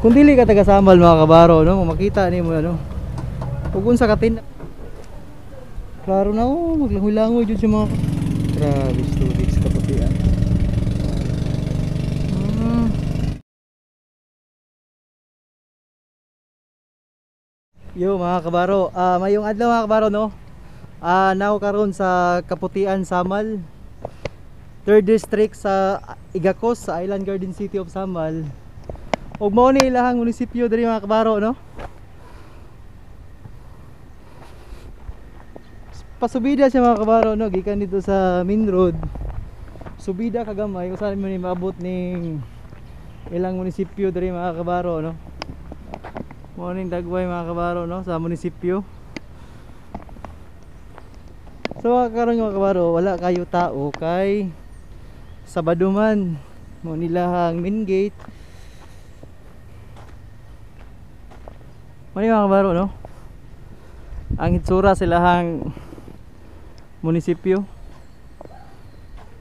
Kung dili ka taga Samal mga kabaro, no, makita nimo ano. Ug unsa ka tin. Klaro na oh, maglangoy-langoy jud si mga grabe tubig sa Kaputian. Yo mga kabaro, mayong adlaw mga kabaro, no. Now karon sa Kaputian, Samal, 3rd district sa Igacos, sa Island Garden City of Samal. Ug mao ni ilahang munisipyo diri mga kabaro, no. Pasubida siya mga kabaro, no, gikan dito sa main road. Subida kagamay kung saan mo ni maabot ning ilang munisipyo diri mga kabaro, no. Mao ning dagway mga kabaro, no, sa munisipyo. So karon mga kabaro, wala kayo tao kay Sabado man. Mao nilahang main gate. Mao ni mga kabaro, no. Ang hitsura silahang munisipyo.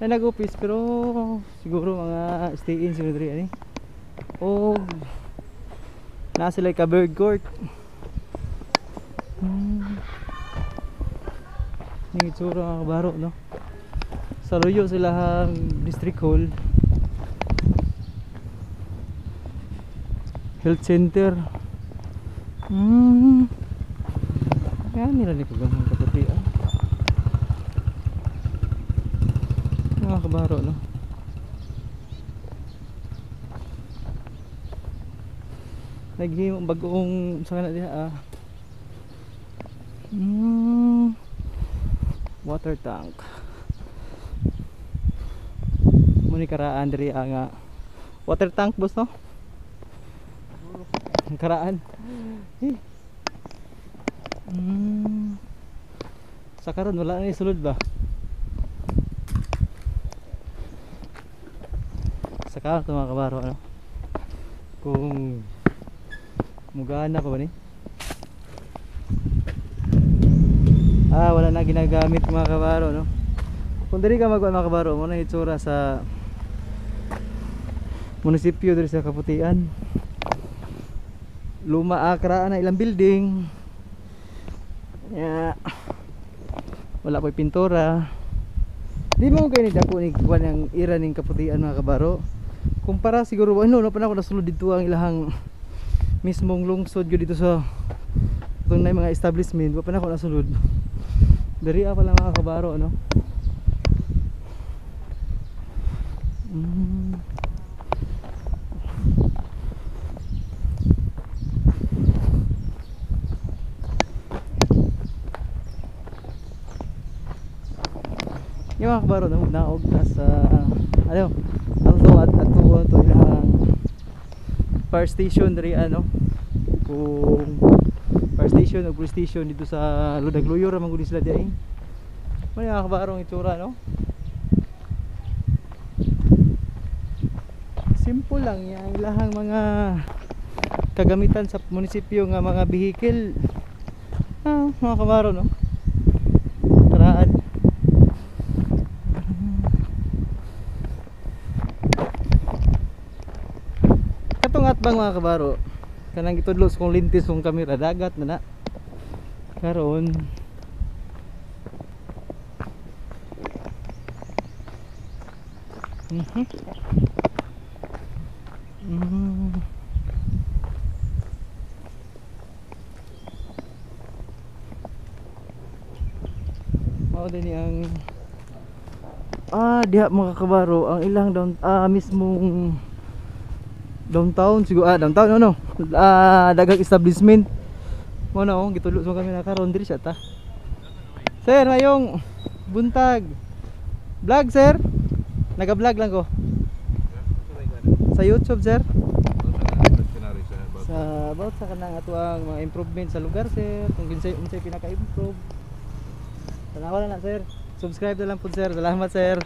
Ay nag-office pero siguro mga stay in siguro diri ani. O naa sila ka bird court. Ning itsura mga kabaro, no. Sa luyo silahang district hall, health center. Kaya nila ni pagamang Kaputian mga kabaro, no. Naghimo bagong sa kana diha, water tank. Muni karaan diri nga water tank boss, no. Ang karaan. Sa karon wala na isulod ba? Sa karon mga kabaro, ano? Kung mugana pa ba ni? Wala na ginagamit mga kabaro, no. Kung diri ka magkuan mga kabaro, mo na itsura sa munisipyo diri sa Kaputian. Luma karaan na ilang building. Yeah. Wala po'y pintura. Di mo kay ni dako ni kuan ang ira ning Kaputian mga kabaro. Kumpara siguro ano no pa na ako nasulod dito ang ilahang mismong lungsod gyud dito sa itong na mga establishment, wa pa na ako nasulod. Diri pa lang mga kabaro, ano. Yung mga kabaro, no, naog ta sa ano, ato at ato to ilang fire station diri, ano. Kung fire station o police station dito sa Ludagluyo ra man gud sila diay. May mga kabarong itsura, no. Simple lang yang ilahang mga kagamitan sa munisipyo nga mga vehicle. Mga kabaro, no. Karaan. Katong atbang mga kabaro, kanang gitudlo sa kong lintis kong kamera, dagat na na karon. Mao din ang diha mga kabaro ang ilang down, mismong downtown siguro, downtown ano, daghang establishment. Mo na oh, gitulo sa kami na karon diri siya ta. Sir, mayong buntag. Vlog sir. Naga-vlog lang ko. Sa YouTube sir. Sa about sa kanang atuang mga improvement sa lugar sir, kung kinsay unsay pinaka-improve. Tanawa na sir. Subscribe na lang po sir. Salamat sir.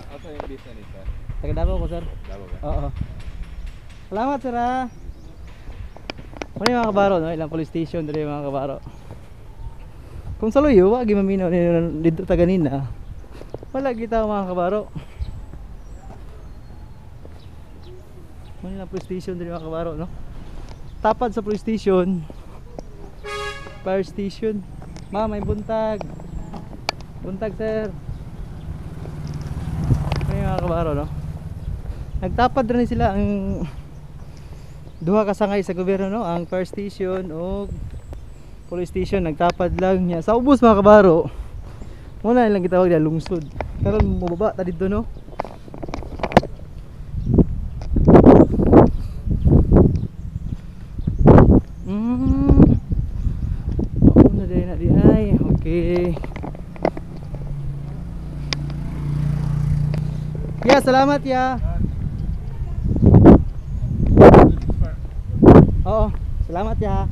Asa yung business ni sir? Taga Davao ko sir. Davao ka? Oo. Salamat sir, ha. Muna mga kabaro, no? Ilang police station diri mga kabaro. Kung sa luyo, wag maminaw dito ta ganina. Wala kita mga kabaro. Mo na police station diri mga kabaro, no? Tapad sa police station, fire station. Ma, may buntag. Buntag, sir. May mga kabaro, no? Nagtapad rin sila ang duha ka sangay sa gobyerno, no? Ang fire station o police station, nagtapad lang niya. Sa ubos mga kabaro, muna nilang gitawag na lungsod. Karon mobaba ta didto, no? Oo na din na di ay. Okay. Ya, salamat ya. Oo, salamat ya.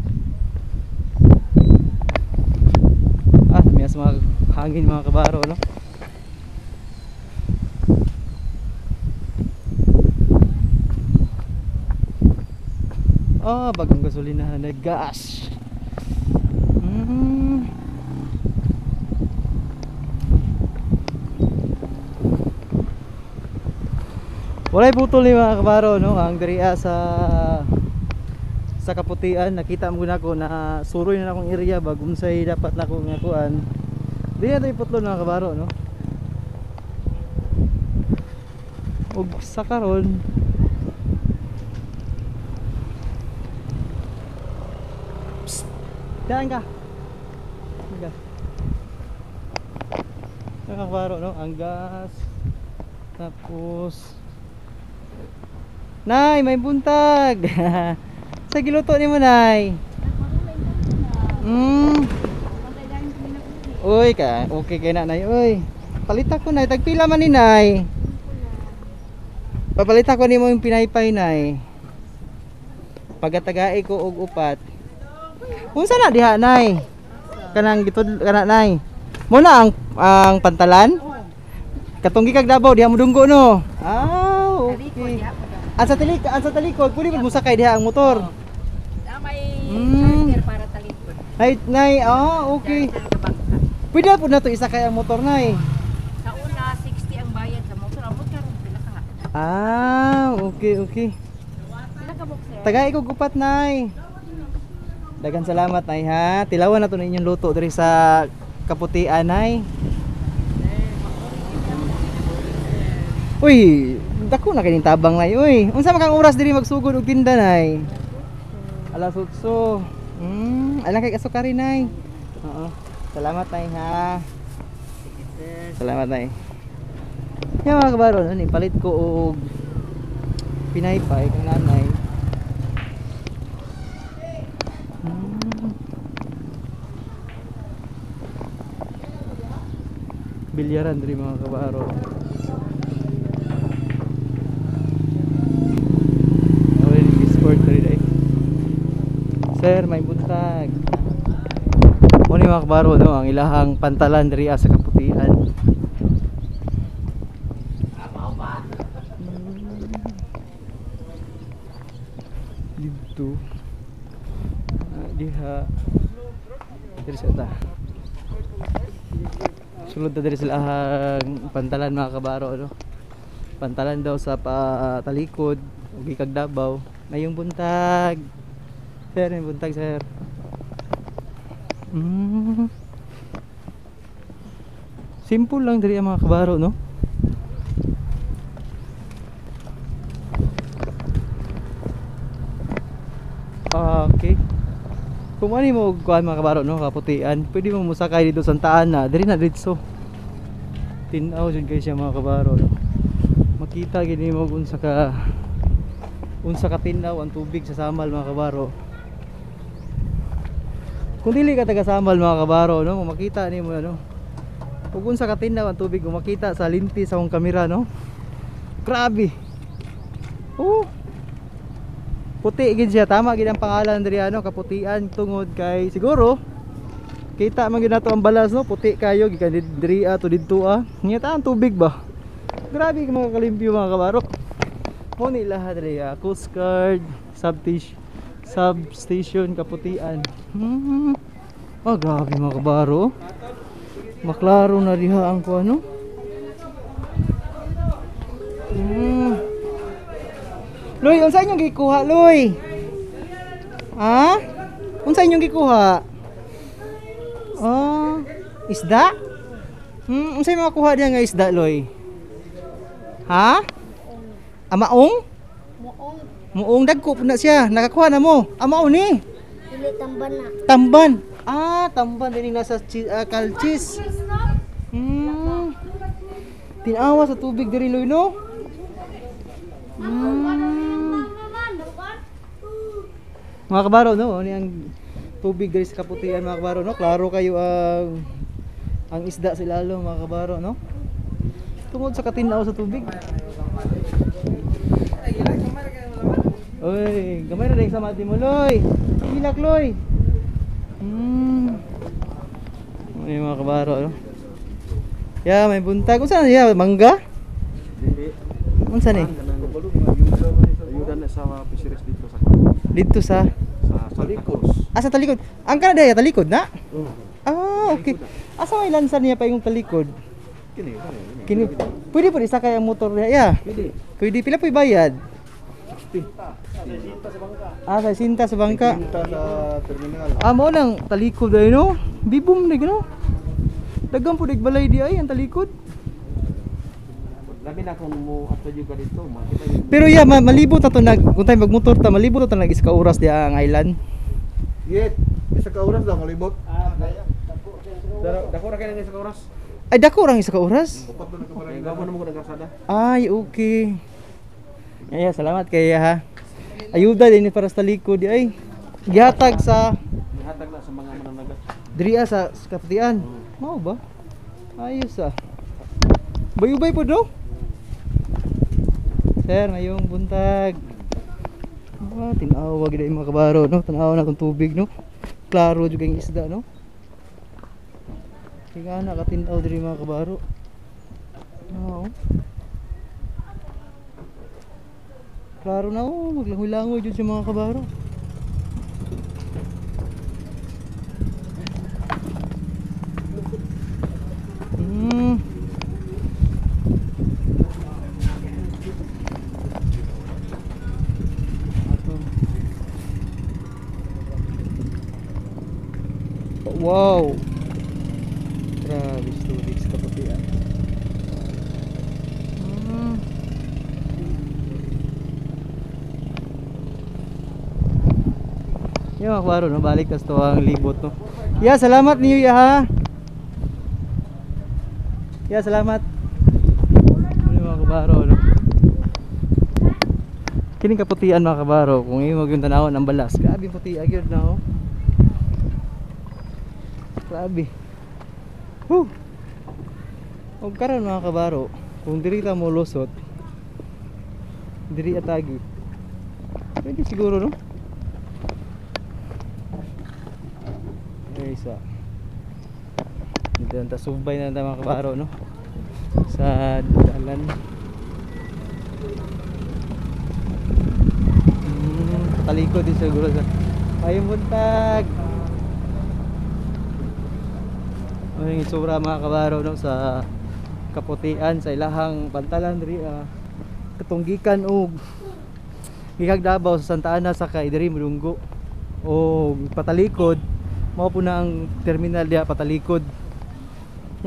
Ah, may mga hangin mga kabaro, no? Oh, bagong gasolina na gas. Walay putol ni mga kabaro, no? Ang diriya sa Kaputian, nakita mo na ako na suroy na akong area bag unsay dapat na akong nakuan. Di na tayo putlo mga kabaro, no? Ug sa karon daan ka. Ka. Mga kabaro, no? Ang gas. Tapos Nay, may buntag. Sa giluto nimo, Nay. Uy, ka, okay kay na, Nay. Uy. Palita ko, Nay. Tagpila man ni, Nay. Papalita ko nimo yung pinaypay, Nay. Pagatagae ko og upat. Unsa na diha, Nay? Kanang gitud kana, Nay. Mo na ang pantalan? Katong gikag Davao diha mo dunggo, no? Ah, okay. Ang sa talikod, ang sa talikod, pwede mo sakay diha ang motor. Ah, may charger para talikod. Nay, nay, ah, okay. Pwede po na to isakay ang motor, Nay. Sa una 60 ang bayad sa motor, ang motor pila ka. Ah, okay, okay. Pila ka box, sir? Tagay ko gupat, Nay. Dagan salamat, Nay, ha. Tilawan na to na inyong luto diri sa Kaputian, Nay. Uy, dako na kining tabang, Nay. Uy, unsa man kang oras diri magsugod og tinda, Nay? Alas 8. Alang kay asukari, Nay. Oo. Salamat, Nay, ha. Salamat, Nay. Yan mga kabaro, ano, palit ko og pinaypay kang nanay. Bilyaran diri mga kabaro. Already Discord diri dai. Sir, may buntag. Mo ni mga kabaro, no, ang ilahang pantalan diri sa Kaputian. Dito. Diha. Diri sa ta. Sulod na diri sila ang pantalan mga kabaro, no. Pantalan daw sa talikod ug gikag Davao. Mayong buntag. Sir, may buntag, sir. Simple lang diri ang mga kabaro, no. Okay. Kung ano mo kuan mga kabaro, no, Kaputian, pwede mo mosakay dito sa Santa Ana, diri na didto. Tin-aw jud kay siya mga kabaro, no. Makita gid nimo kung unsa ka tin-aw ang tubig sa Samal mga kabaro. Kung dili ka taga Samal mga kabaro, no, makita nimo ano. Ug unsa ka tin-aw ang tubig kung makita sa linti sa akong kamera, no. Grabe. Oh. Puti gid siya, tama gid ang pangalan diri ano, Kaputian, tungod kay siguro kita man gid nato ang balas, no, puti kayo gikan diri to didto ah. Ngita ang tubig ba. Grabe mga kalimpyo mga kabaro. Mo ni lahat diri ah, Coast Guard substation Kaputian. Oh, grabe mga kabaro. Maklaro na diha ang kuano. Loy, unsa inyong gikuha, Loy? Ha? Unsa inyong gikuha? Oh, isda? Unsa imong makuha diha nga isda, Loy? Ha? Amaong? Muong. Muong dagko po na siya. Nakakuha na mo. Amaong ni. Dili tamban na. Tamban. Ah, tamban din nasa kalchis. Tinawa sa tubig diri, Loy, no? Mga kabaro, no? Ano ang tubig diri sa Kaputian, mga kabaro, no? Klaro kayo ang isda sa ilalo, mga kabaro, no? Tungod sa katinaw sa tubig. Oy, gamay ra sa mati mo, Loy. Hilak, Loy. Ano yung mga kabaro, no? Ya, may buntag. Unsa na siya? Mangga? Dili. Unsa ni? Ayuda na sa fisheries dito sa Dito sa sa Santa Cruz. Ah, sa talikod. Ang kana diha talikod na? Ah, okay. Asa may lansa niya pa yung talikod? Kini, kini. Kini pwede po isakay ang motor niya. Yeah. Pwede. Pwede pila po bayad? 60. Ah, sa sinta sa bangka. Punta sa terminal. Ah, mo lang talikod ay no. Bibum ni no. Daghan po balay di ay ang talikod. Labi na kung mo ato yung dito, makita yung Pero yeah, malibot na to nag kung tayo magmotor ta, malibot na to nag isa ka oras diha ang island. Yet, isa ka oras lang malibot. Daro, dako ra kay nang isa ka oras. Ay dako rang isa ka oras. Upat na ka Kay gabo na mo ko nagkasada. Ay, okay. Ay, salamat kay ha. Ayuda din para sa talikod di ay. Gihatag sa Gihatag na sa mga mananagat. diriya sa Kaputian. Mao ba? Ayos ah. Bayubay po do. Sir, ngayong buntag. Ah, tinawa gid mga kabaro no. Tanawa na tong tubig no. Klaro jud ang isda no. Kaya na katinaw diri mga kabaro. Oo. Klaro na oh, maglangoy-langoy jud siya mga kabaro. Wow. Grabe tubig sa Kaputian. Yung mga klaro, no? Balik tas to ang libot, no? Ya, salamat niyo, ya, ha? Ya, salamat. Ano mga kabaro, no? Kining Kaputian, mga kabaro, kung imo gyud tanawon ang balas, grabe puti gyud na, oh. Grabe. Woo! Og karon mga kabaro, kung diri ta mo lusot, diri atagi. Pwede siguro, no? Okay, isa. Dito lang ta subay na ta mga kabaro, no? Sa dalan. Talikod din siguro sa Ayong buntag. Ano yung itsura mga kabaro, no, sa Kaputian, sa ilahang pantalan diri katunggikan og gikag Davao sa Santa Ana sa kay diri Mulunggo og patalikod mao po na ang terminal diha patalikod.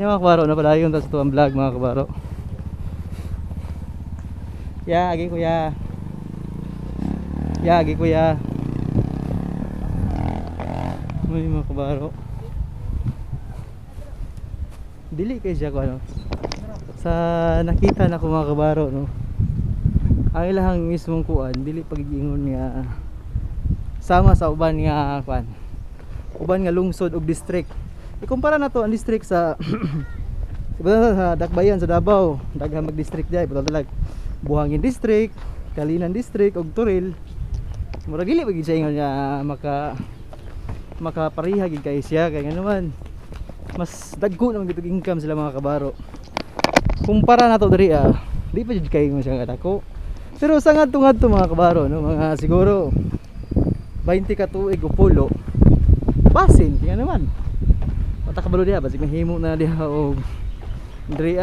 Yan mga kabaro, na padayon ta sa tuang vlog mga kabaro. Ya, agi kuya. Ya, agi kuya. May mga kabaro. Dili kay siya ko ano. Sa nakita na ko mga kabaro, no. Ang ilahang mismong kuan dili pagigingon nga sama sa uban nga kuan. Uban nga lungsod og district. Ikumpara na to ang district sa sa Dakbayan sa Davao, daghan mag district diay, butang talag Buhangin District, Kalinan District og Toril. Murag dili pagid siya ingon nga makapareha gid kay siya kay ngano man mas dagko naman gid income sila mga kabaro. Kumpara na to diri di pa jud kay ingon siya nga dako. Pero sa ngadto-ngadto mga kabaro, no, mga siguro 20 ka tuig o pulo basin kaya naman. Mata kabalo diha basig mahimo na diha og diri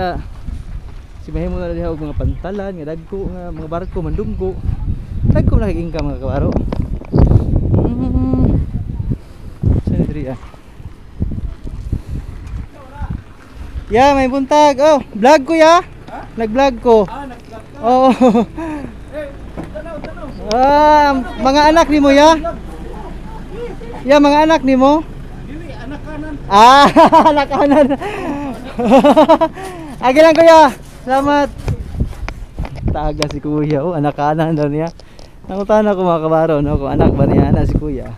si mahimo na diha og mga pantalan nga dagko nga mga barko mandunggo. Dagko na kay income mga kabaro. Sa diri ah. Ya, may buntag. Oh, vlog ko ya. Nag-vlog ko. Ah, nag-vlog ka. Oo. Eh, tanaw, tanaw. Ah, mga anak nimo ya? Ya, mga anak nimo? Dili, anak kanan. Ah, anak kanan. Agi lang kuya. Salamat. Taga si kuya. Oh, anak kanan daw niya. Nangutana ko mga kabaro, no, kung anak ba niya, anak si kuya.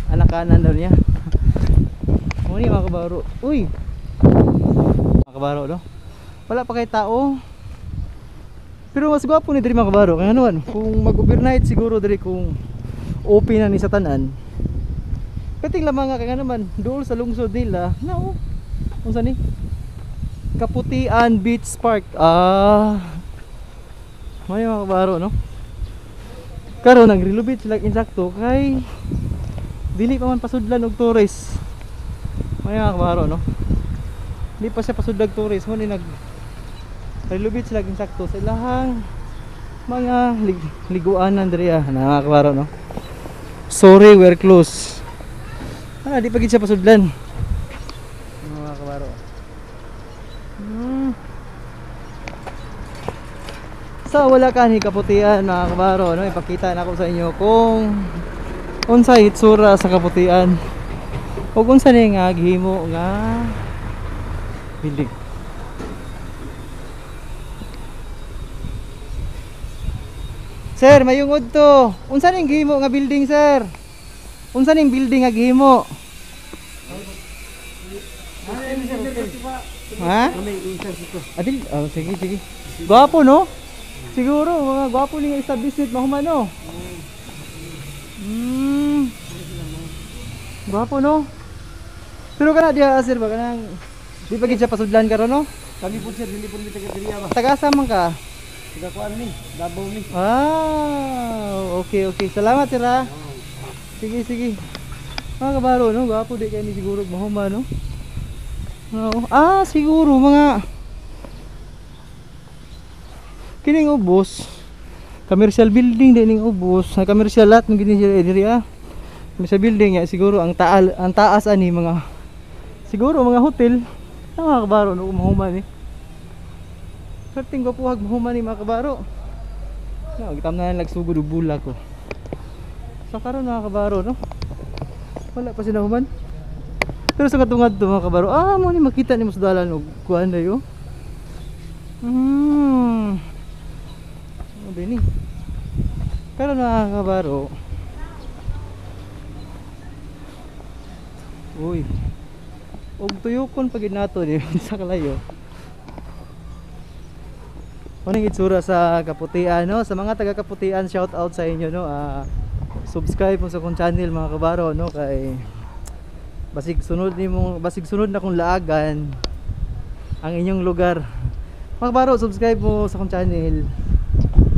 Anak kanan daw niya. Muni mga kabaro. Uy. Mga kabaro, no. Wala pa kay tao. Pero mas gwapo ni diri mga kabaro. Kaya ano, kung mag-overnight siguro diri kung open na ni sa tanan. Kating lamang nga kaya naman dool sa lungsod nila. No. Unsa ni? Kaputian Beach Park. Ah. May mga kabaro, no? Karon nag-relocate sila insakto kay dili pa man pasudlan og tourist. May mga kabaro, no? Di pa siya pasudlag tourist mo ni nag relocate sila insakto sa ilahang mga liguanan diri ah, na mga kabaro, no? Sorry, we're closed. Ah, di pa gid siya pasudlan. Mga kabaro. Sa wala ka ni Kaputian mga kabaro, no? Ipakita na ako sa inyo kung unsay itsura sa Kaputian. Ug unsa ni nga gihimo nga building. Sir, mayungod to. Unsa ning gihimo nga building, sir? Unsa ning building nga gihimo? Ha? Adil, oh, sige, sige. Gwapo no? Siguro mga gwapo ni nga establishment mahuman no. Gwapo no? Pero kana diha sir ba kanang di pa gid siya pasudlan karon no? Kami po sir, dili po mi taga diri ba. Taga-asa man ka? Taga kuan ni, Davao ni. Ah, okay, okay. Salamat sir ah. Sige, sige. Mga kabaro no, gwapo di kay ni siguro mahuman no. No. Ah, siguro mga kining ubos. Commercial building din ning ubos. Ang commercial lot ng gini sila diri ah. Commercial building ya siguro ang taal, ang taas ani mga siguro mga hotel. Ah, mga kabaro no, mahuman ni. Perting gwapuhag mahuman ni mga kabaro. No, gitam na nagsugod og bulak ko. Sa karon mga kabaro no. Wala pa sila human. Pero sa katungad to mga kabaro, ah mo ni makita nimo sa dalan og kuan dayo. Ano ba ni? Pero mga kabaro, uy, og tuyokon pagid nato ni sa kalayo. Ano yung itsura sa Kaputian no? Sa mga taga Kaputian, shout out sa inyo no. Subscribe mo sa akong channel mga kabaro no, kay basig sunod nimo, basig sunod na kong laagan ang inyong lugar. Mga kabaro, subscribe mo sa akong channel.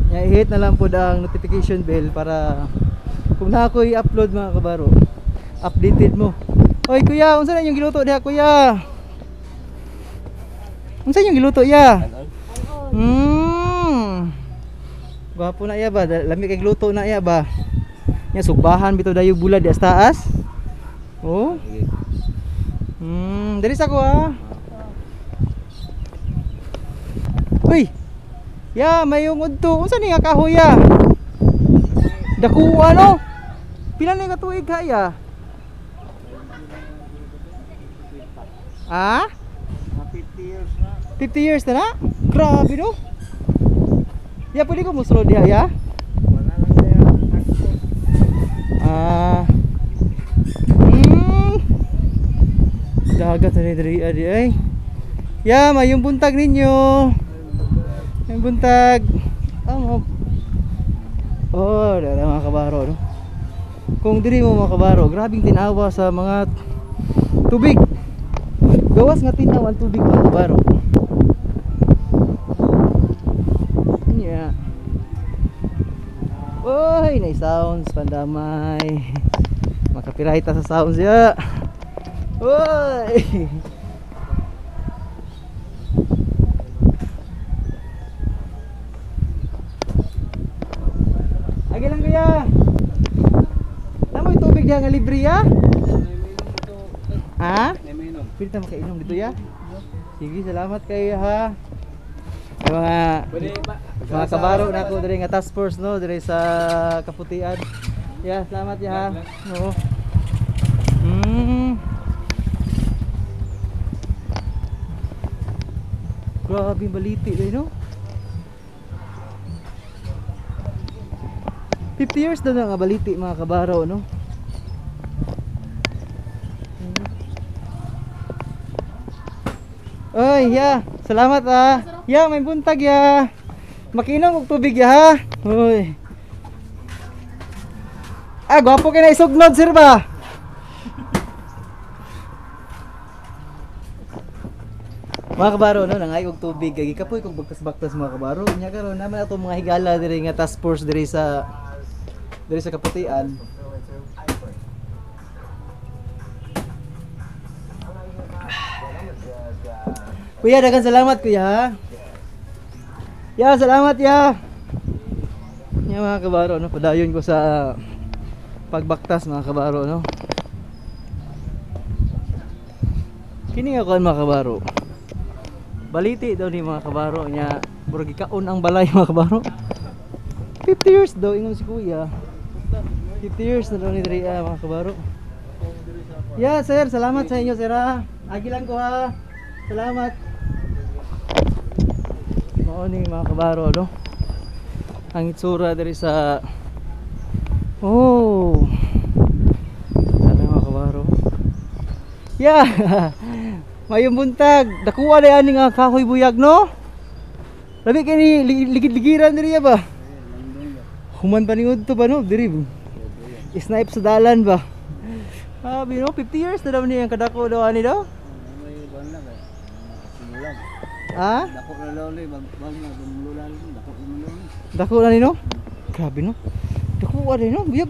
Ya, i-hit na lang po ang notification bell para kung na ako i-upload mga kabaro, updated mo. Oy kuya, unsa na inyong giluto diha kuya? Unsa inyong giluto ya? Gwapo na iya ba? Lami kay luto na iya ba? Nya sugbahan bitaw dayo bulad di taas. Oh. Diri sa ko ah. Uy. Ya, mayungod to. Unsa ni nga kahoy ya? Dakuha no. Pila ni ka tuig ha ya? Ah? 50 years na. 50 years na na? Grabe no. Ya, pwede ko musulod diha ya? Wala lang siya. Ah. Dagat na ni diri adi ay. Ya, mayong buntag ninyo. Mayong buntag. Ah, oh, dara mga kabaro no. Kung diri mo mga kabaro, grabing tinawa sa mga tubig. Gawas nga tinaw ang tubig mga kabaro. Yeah. Oy, na sounds pandamay. Makapirahita sa sounds ya. Oy. Agi lang kuya. Namoy tubig diha nga libre ya? Ha? Pwede ta makainom dito ya? Sige, salamat kayo ha. Ay, mga kabaro na ako diri nga task force no, diri sa Kaputian. Ya, salamat ya ha. Oo. Grabe baliti dai no. 50 years daw na nga baliti mga kabaro no. Oy, ya. Salamat ah. Ya, may buntag ya. Makinom og tubig ya ha. Uy. Ah, gwapo kay na isugnod sir ba? Mga kabaro no, nangay og tubig kay gikapoy kog bagtas-bagtas mga kabaro. Nya karon naman ato mga higala diri nga task force diri sa Kaputian. Kuya, daghang salamat kuya ha. Ya, salamat ya. Ya mga kabaro no, padayon ko sa pagbaktas mga kabaro no. Kini nga kuan mga kabaro. Baliti daw ni mga kabaro nya, murag gikaon ang balay mga kabaro. 50 years daw ingon si kuya. 50 years na daw ni diri mga kabaro. Ya, sir, salamat sa inyo sir ha. Agi lang ko ha. Salamat. Mao ni mga kabaro no. Ang itsura diri sa oh. Ano mga kabaro? Yeah. Mayong buntag. Dakuha na ani nga kahoy buyag no. Labi kay ni ligid-ligiran diri ba? Human pa ni udto ba no diri. Snipe sa dalan ba? Sabi no, 50 years na daw niya ang kadako daw ani daw. Ha? Dako na loli, bag na dumlulan, dako na loli. Dako na ni no? Grabe no. Dako ani no, buyag.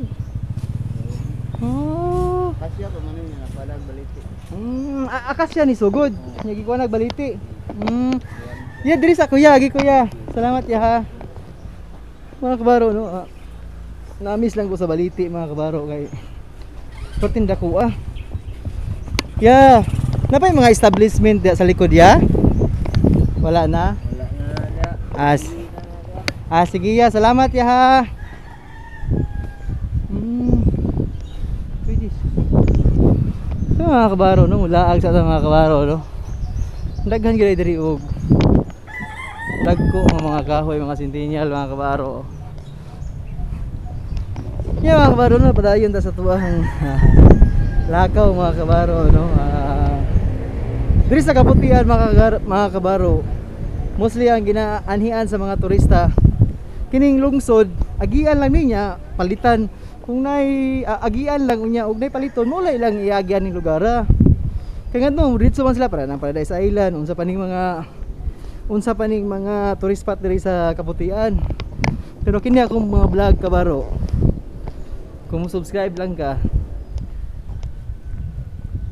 Oh. Kasya ko man ni napalag baliti. Akasya ni sugod. Nya gikuha nagbaliti. Ya diri sa kuya, agi kuya. Salamat ya ha. Mga kabaro no. Na-miss lang ko sa baliti mga kabaro kay pertin dako ah. Ya, napay mga establishment diya sa likod ya? Wala na? Wala na ya. Sige ya, salamat ya ha. Pwede. So mga kabaro no, mulaag sa mga kabaro no. Daghan gyud diri og dagko nga mga kahoy, mga centennial mga kabaro. Ya mga kabaro no, padayon ta sa tuang lakaw mga kabaro no. Diri sa Kaputian mga kabaro, mostly ang ginaanhian sa mga turista kining lungsod, agian lang ninya palitan. Kung nay agian lang unya og nay paliton, mo lang iagian ning lugar. Kay ngadto didto man sila para nang Paradise Island, unsa pa ning mga tourist spot diri sa Kaputian. Pero kini akong mga vlog kabaro, kung mo subscribe lang ka,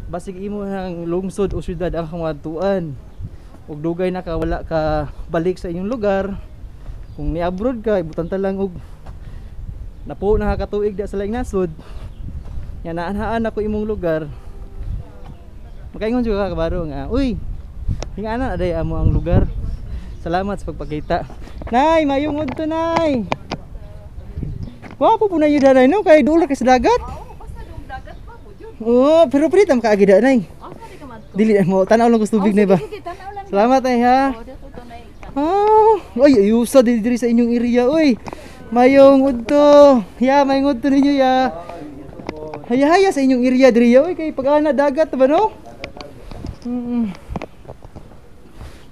basig imo ang lungsod o syudad ang kamadtuan ug dugay na ka wala ka balik sa inyong lugar. Kung ni-abroad ka, ibutan ta lang og napo na katuig da sa laing nasod. Nya naanhaan ako imong lugar. Makaingon jud ka kabaro nga, uy, hingana aday amo ang lugar. Salamat sa pagpakita. Nay, mayong udto nay. Gwapo po na yun danay no, kay duol ra kay sa dagat. Oo, basta dong dagat pa po jud. Oo, pero pwede ta makaagi da nay. Asa di ka madto? Dili mo tan-aw lang ko tubig nay ba. Sige, tanaw lang. Salamat ay ha. Oh, dito to nay. Ah, ay ayusa diri diri sa inyong area oy. Mayong udto. Ya, mayong udto ninyo ya. Haya-haya sa inyong area diri ya oy kay pag-ana dagat ba no?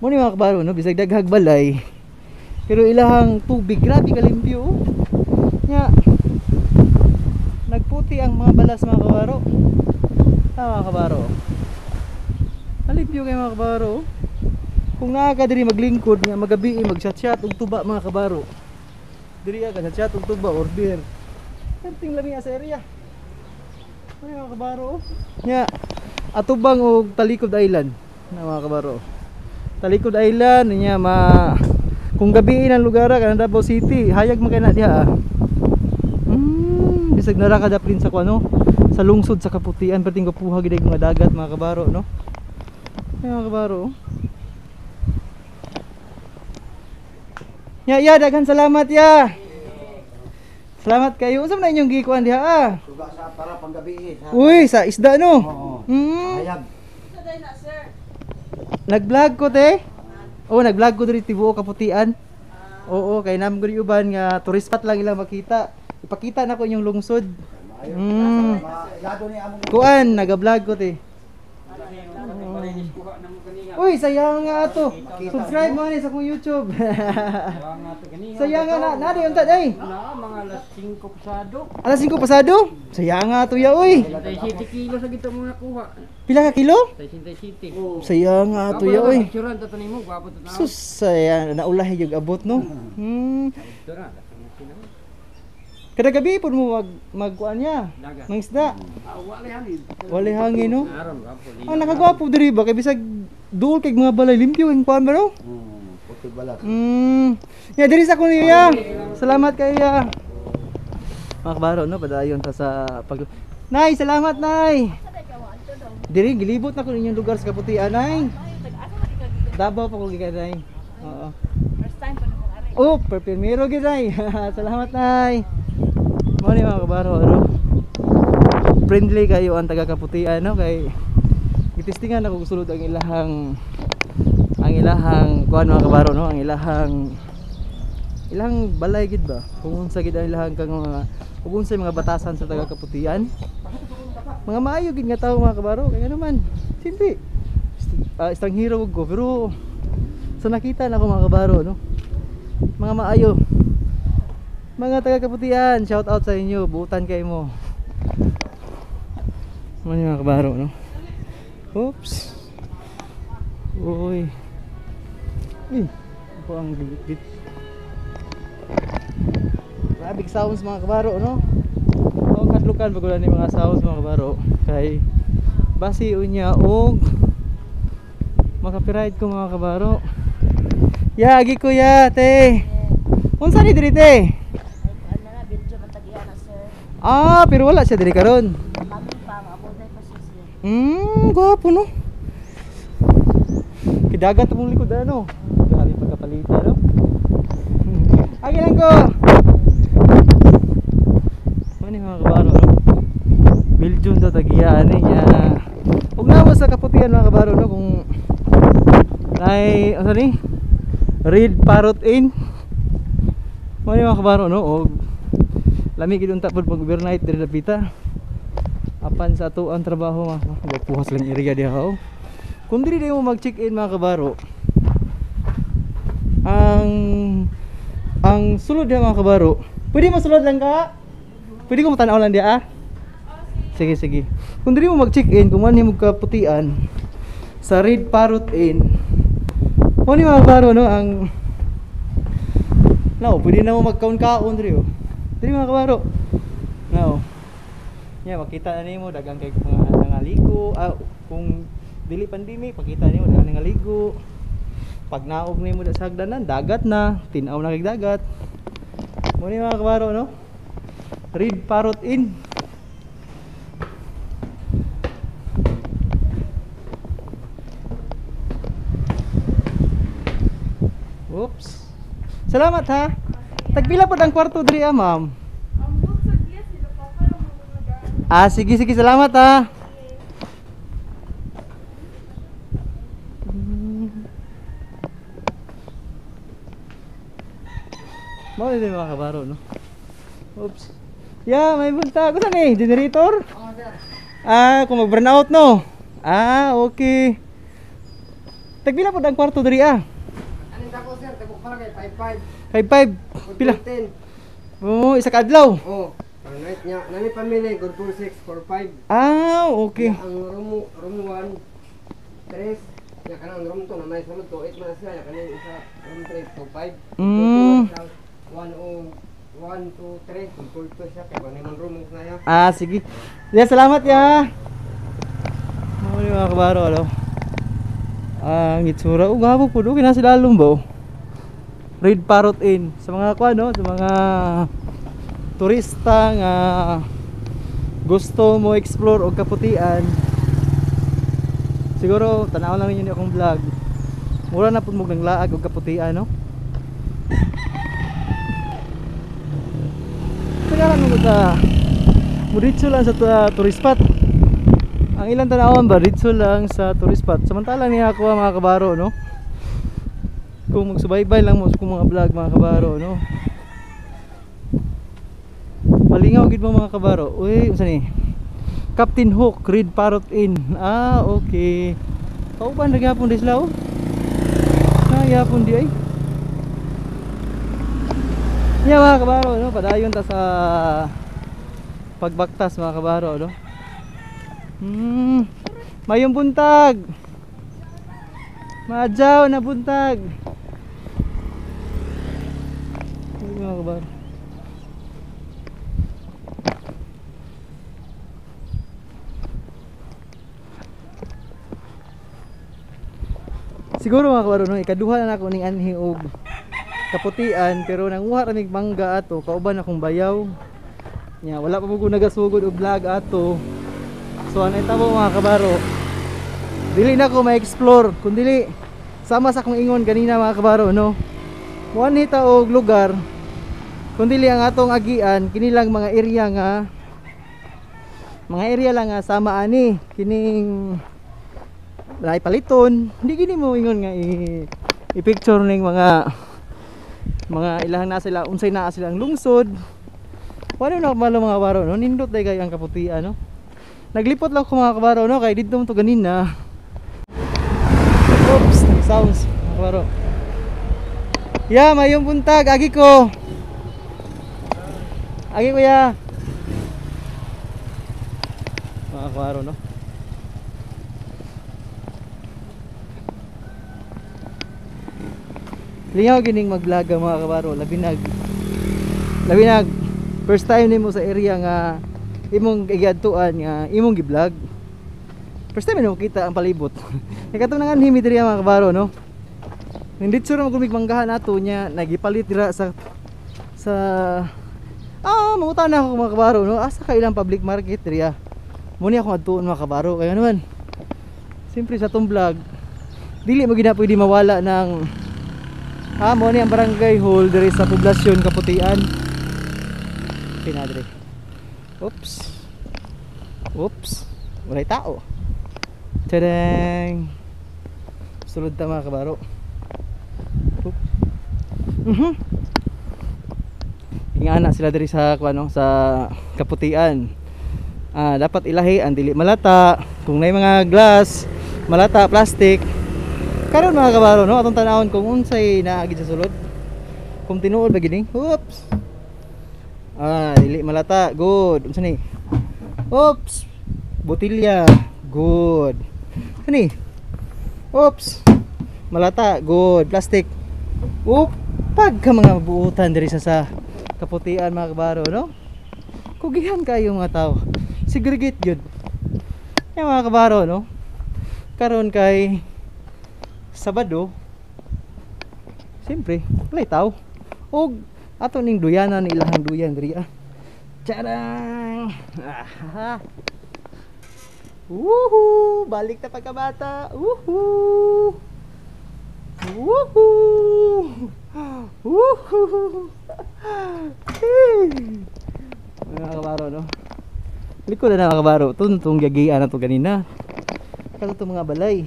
Mo ni mga kabaro no, bisag daghag balay. Pero ilahang tubig grabe kalimpyo. Oh. Nya nagputi ang mga balas mga kabaro. Tama mga kabaro. Alimpyo kay mga kabaro. Kung naa ka diri maglingkod nga magabi mag-chat-chat og tuba mga kabaro. Diri ka chat-chat og tuba or beer. Perting lami sa area. Ay mga kabaro. Nya atubang og Talikod Island na mga kabaro. Talikod Island niya ma kung gabiin ang lugar kanang Davao City, hayag man kay na diha. bisag nara ka daplin sa kuno sa lungsod sa Kaputian, perting gwapuha gid mga dagat mga kabaro no. Ay, mga kabaro. Oh. Ya ya, daghan salamat ya. Salamat kayo. Unsa man na inyong gikuan diha ah? Suga sa para panggabi eh. Sa Uy, sa isda no. Oo. Mm. Hayag. Nag-vlog ko te. Oo, nag-vlog ko diri tibuok Kaputian. Oo, kay nam gud uban nga tourist spot lang ilang makita. Ipakita na ko inyong lungsod. Mm. Lado ni among Kuan, naga-vlog ko te. Uy, sayang nga ato. Subscribe mo ni sa akong YouTube. Sayang nga na, nadi unta day. Na, mga alas 5 pasado. Alas 5 pasado. Sayang nga ato ya oy. 37 kilo sa gito mo nakuha. Pila ka kilo? 37. Sayang nga ato ya oy. Picturean tato nimo, gwapo to na. Sus, sayang naulahi yung abot no. Hmm. Picturean. Kada gabi pud mo mag magkuan niya. Dagat. Mangisda. Ah, wala hangin. Walay hangin no. Aron gwapo. Ang nakagwapo diri ba kay bisag duol kay mga balay limpyo ang kuan ba no? Putol balat. Ya diri sa kuno ya. Salamat kay ya. Mga kabaro no, padayon ta sa pag Nay, salamat nay. Diri gilibot na ko inyong lugar sa Kaputian nay. Davao pa ko gikan nay. Oo. First time pa nimo ari. Oh, perpirmero gid nay. Salamat nay. Mo ni mga kabaro ano. Friendly kayo ang taga Kaputian no kay gitistingan ako sulod ang ilahang kuan mga kabaro no, ang ilahang ilang balay gid ba kung unsa gid ang ilahang kang mga kung unsay mga batasan sa taga Kaputian. Mga maayo gid nga tawo mga kabaro kay ano man. Siyempre estranghero ko pero sa nakita na ako mga kabaro no. Mga maayo. Mga taga Kaputian, shout out sa inyo, buutan kayo mo. Ano yung mga kabaro no? Oops. Uy. Uy, ako ang gigit. Grabe sounds mga kabaro no. Ang kadlukan pag wala ni mga sounds mga kabaro kay basi unya og makapiright ko mga kabaro. Ya, agi kuya, te. Unsa ni diri te? Ay, ano na, Belgium ang tagiya na, sir. Ah, pero wala siya diri karon. Kami pa, maabot pa siya, sir. Gwapo no. Kidagat mong likod ano. Grabe pagkapalita no. Agi lang ko. Ano yung mga kabaro no? Belgium daw tagiyaan eh niya. Ug namo sa Kaputian mga kabaro no kung nay ano ni? Red Parrot Inn. Ano yung mga kabaro no? Og lami gid unta pud pag overnight diri lapita. Apan sa ato ang trabaho mga gwapuhas lang area diha oh. Kung diri mo mag-check-in mga kabaro, ang sulod diha mga kabaro, pwede mo sulod lang ka? Pwede ko matan-aw lang diha ah? Sige sige. Kung diri mo mag-check-in, kung man mo kaputian sa Red Parrot Inn. Mo ni mga kabaro no ang No, pwede na mo magkaon-kaon diri oh. Diri mga kabaro. No. Yeah, makita na nimo daghang kay mga nangaligo. Ah, kung dili pandemic, pakita nimo daghang nangaligo. Pag naog nimo da sa hagdanan, dagat na, tin-aw na kay dagat. Mo ni mga kabaro no. Red Parrot Inn. Oops. Salamat ha. Tagpila po ang kwarto diri ah, ma'am. Ah, sige sige, salamat ha. Mao din mga kabaro no. Oops. Yeah, may bunta. Kusa ni generator? Ah, kung mag-burn out no. Ah, okay. Tagpila po ang kwarto diri ah. Ano dako sir, dako para kay 5-5. 55. Pila? Oo, isa ka adlaw. Oh, ang night niya. Nami pamilya, good 4 6 4 5. Ah, okay. Ang room room 1 3 ya kanang room 2 na may sulod 2 8 man siya ya kanang isa room 3 2 5. 1 o 1 2 3 kung 2 siya kay wala man room na ya. Ah, sige. Ya, salamat ya. Mao ni mga kabaro, ano? Ah, ang itsura. Oh, gabo po. Okay na sila ba? Oh. Red Parrot Inn. Sa mga kuan, no? Sa mga turista nga gusto mo explore og Kaputian, siguro tan-aw lang ninyo ni akong vlog. Mura na pud mo nang laag og Kaputian, no? Tagalan mo ta muritso lang sa tourist spot. Ang ilang tan-awan ba, ritso lang sa tourist spot. Samantala niya ako mga kabaro, no? Kung magsubaybay lang mo sa akong mga vlog mga kabaro, no? Malingaw gid mo mga kabaro. Uy, unsa ni? Captain Hook, Red Parrot Inn. Ah, okay. Kauban ra gyapon di sila, oh. Na gyapon di ay. Nya mga kabaro, no? Padayon ta sa pagbaktas mga kabaro, no? Mayong buntag. Maadyaw na buntag. Uy, mga kabaro. Siguro mga kabaro, no, ikaduha na nako ning anhi og Kaputian, pero nanguha ra mig mangga ato kauban akong bayaw. Nya wala pa mo ko nagasugod og vlog ato. So anay tabo mga kabaro, dili na ko ma-explore kun dili sama sa akong ingon ganina mga kabaro, no. Muanhi ta og lugar kun dili ang atong agian kini lang mga area nga mga area lang nga sama ani kining walay paliton. Hindi gini mo ingon nga i-picture ning mga ilahang na sila, unsay naa silang lungsod. Wala na malo mga kabaro, no? Nindot day kay ang Kaputian, no? Naglipot lang ko mga kabaro, no? Kay didto to ganina. Oops, nag sounds mga kabaro. Ya, mayong buntag, agi ko. Agi ko ya. Mga kabaro, no? Lingaw gining mag-vlog mga kabaro, labinag first time nimo sa area nga imong giadtuan nga imong gi-vlog. First time nimo kita ang palibot. Kay katong nanganhi mi diri mga kabaro, no. Ninditso ra magumig manggahan ato nya nagipalit dira sa mangutan na ako mga kabaro, no. Asa ka ilang public market diri ah. Muni akong adtuon mga kabaro kay ano man. Siyempre sa tong vlog dili mo gid na pwede mawala ng mo ni ang barangay hall diri sa poblasyon Kaputian. Pinadre. Oops. Oops. Walay tao. Tadang. Sulod ta mga kabaro. Oops. Ingana sila diri sa kuno sa Kaputian. Dapat ilahi ang dili malata, kung nay mga glass, malata, plastic. Karon mga kabaro, no, atong tan-awon kung unsay naagi sa sulod. Kung tinuod ba gini? Oops. Dili malata, good. Unsa ni? Oops. Botilya, good. Unsa ni? Oops. Malata, good. Plastic. Oop, pagka mga buutan diri sa Kaputian mga kabaro, no? Kugihan kayo mga tao. Segregate gyud. Yan mga kabaro, no? Karon kay Sabado, siyempre, walay tao. Og ato ning duyanan ilahang duyan diri ah. Charang! Ah. Woohoo! Balik ta pagkabata. Woohoo! Woohoo! Woohoo! Hey! Mga kabaro, no? Likod na mga kabaro. Tuntong gagian na to ganina. Kato itong mga balay.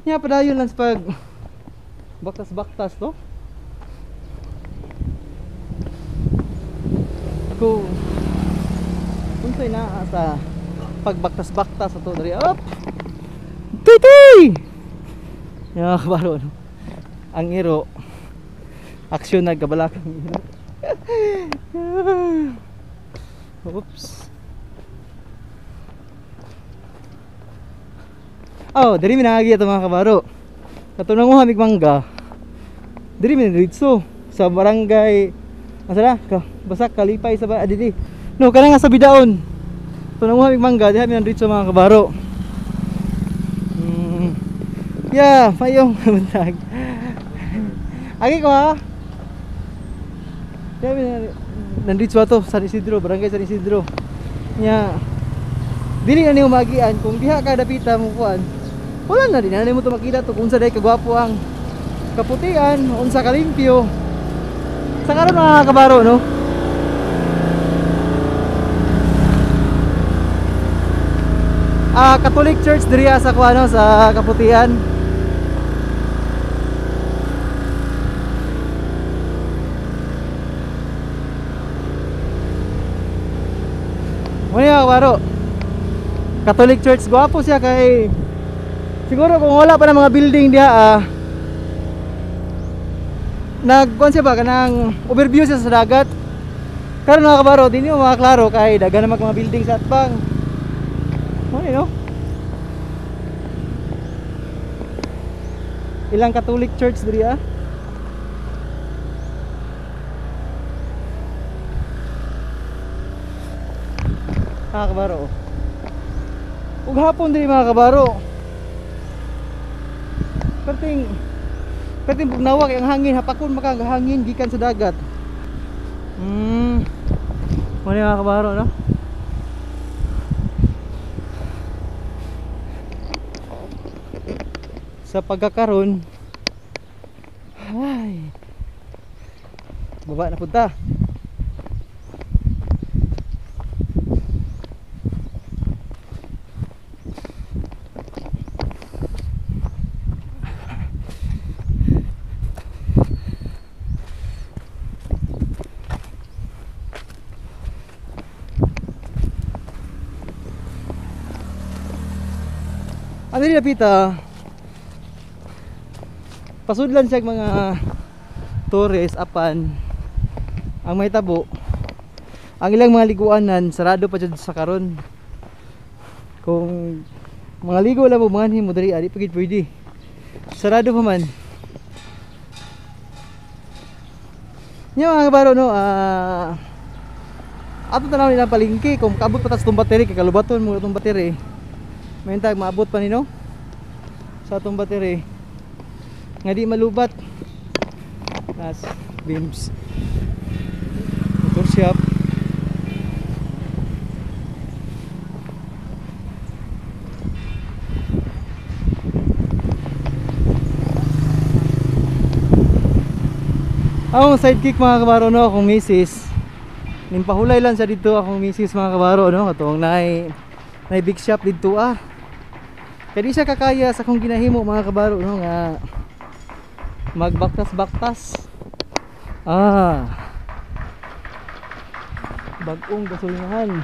Nya padayon lang sa pag baktas-baktas to. Kung unsay naa sa pagbaktas-baktas ato diri. Up. Tuy-tuy! Ya kabaro, no? Ang iro aksyon nagkabalakang iro. Oops. Oh, diri mi naagi ato mga kabaro. Kato nanguha mig mangga. Diri mi diretso sa barangay asa na? Basta kalipay sa ba dili. No, kana nga sa Bidaon. Kato nanguha mig mangga diha mi diretso mga kabaro. Yeah, mayong buntag. Agi ko ha. Diha mi nandito ato San Isidro, Barangay San Isidro. Nya dili na nimo maagian kung diha ka dapita mo kuan. Wala na din na nimo to makita to kung unsa day kagwapo ang Kaputian, unsa kalimpyo. Sa karon mga kabaro no. Catholic Church diri sa kuano sa Kaputian. Muna kabaro. Catholic Church, gwapo siya kay siguro kung wala pa ng mga building diha nagkuan siya ba kanang overview siya sa dagat. Karon mga kabaro, di niyo makaklaro kay daghan na mga building sa atbang. Muna no? Ilang Catholic Church diri ah. Mga kabaro. Ug hapon diri mga kabaro. Perting bugnawa kay ang hangin, hapakon maka ang hangin gikan sa dagat. Muna mga kabaro no. Sa pagkakaron, ay, baba na punta. Ano rin napita? Pasudlan siya mga tourist apan ang may tabo ang ilang mga liguanan sarado pa jud sa karon. Kung mga ligo lang mo mga himo diri di pa gid pwede, sarado pa man. Nya mga kabaro no, ato tan-aw nilang palengke kung kaabot pa ta sa atong battery kay kalubaton mo atong battery. Mayntag maabot pa nino sa atong battery nga di malubat. Nas beams motor shop. Ang sidekick mga kabaro no, akong misis. Nimpahulay lang siya dito akong misis mga kabaro no, katong naay big shop dito ah. Kaya di siya kakaya sa akong ginahimo mga kabaro no nga magbaktas-baktas. Bagong gasolinahan.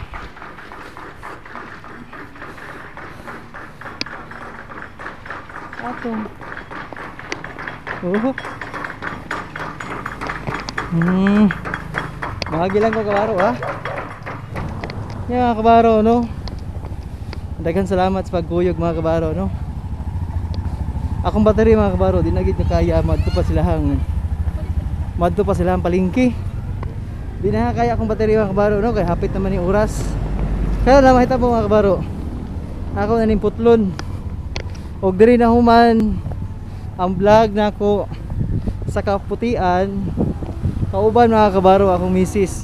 Atong. Oh. Bahagi lang ko kabaro ah. Yeah, kabaro no. Daghang salamat sa pagkuyog mga kabaro no. Akong battery mga kabaro di na gid kaya madto pa silahang palengke. Di na kaya akong battery mga kabaro no kay hapit naman ni oras. Kaya na mahita po mga kabaro. Ako na ning putlon. Og diri na human ang vlog nako sa Kaputian. Kauban mga kabaro akong misis.